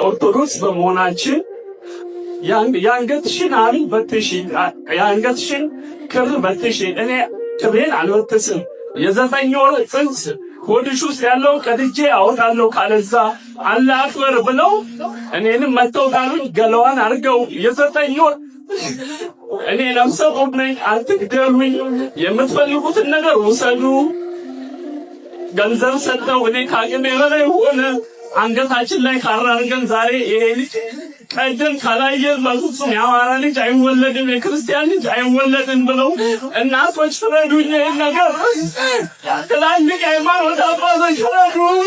ኦርቶዶክስ በመሆናችን የአንገትሽን ሐብል በትሺ፣ የአንገትሽን ክር በትሺ። እኔ ክሬን አልበትስም። የ9 ወር ጽንስ ሆድሽ ውስጥ ያለው ቀድጄ አወጣለሁ፣ ካለዛ አላህ አክበር ብለው እኔንም መተው ካሉኝ ገለዋን አድርገው የ9 ወር። እኔ ነፍሰ ጡር ነኝ፣ አትግደሉኝ፣ የምትፈልጉትን ነገር ውሰዱ። ገንዘብ ሰጠው፣ እኔ ከአቅሜ በላይ ሆነ። አንገታችን ላይ ካራ አድርገን ዛሬ ይሄ ልጅ ቀደም ካላየን በፍጹም የአማራ ልጅ አይወለድም፣ የክርስቲያን ልጅ አይወለድም ብለው እናቶች ፍረዱኝ። ይህን ነገር ትላልቅ የሃይማኖት አባቶች ፍረዱኝ።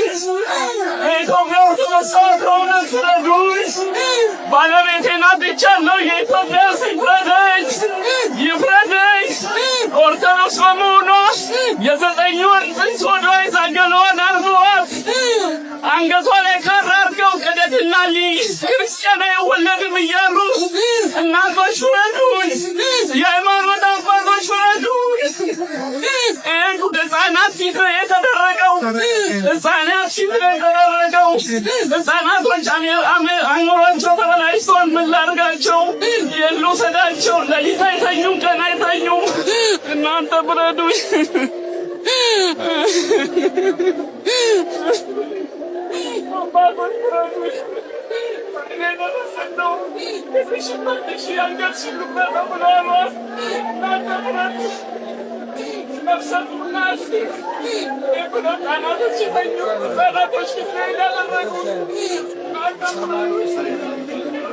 የኢትዮጵያ ኦርቶዶክስ ተዋሕዶ እምነት ፍረዱኝ። ባለቤቴን አጥቻለሁ። የኢትዮጵያ ይፍረደኝ፣ ይፍረደኝ። ኦርቶዶክስ በመሆኗ የ9 ወር ጽንስ ሆዷ ይዛ ገላዋን አርገዋት አንገቷ ላይ ካራ አድርገው ቅደድና ልይ ክርስቲያን አይወለድም እያሉ እናቶች ፍረዱኝ። የሃይማኖት አባቶች ፍረዱኝ። ህፃናት ፊት ነው የተደረገው። ህፃናት ፊት ነው የተደረገው። ህፃናቶች አእምሯቸው ተበላሽቷል። ምን ላድርጋቸው? የት ልውሰዳቸው? ሌሊት አይተኙም፣ ቀን አይተኙም። እናንተ ፍረዱኝ። አባቶች ፍረዱኝ። እኔ ለመሰለው አንገትሽን ልቁረጠው ብለዋል። እናንተ ፍረዱኝ። ነፍሰ ጡር ናት ብሎ ህፃናቶች የተኙ ህፃናቶች ፊት ላይ ያደረጉት እናንተ ፍረዱኝ።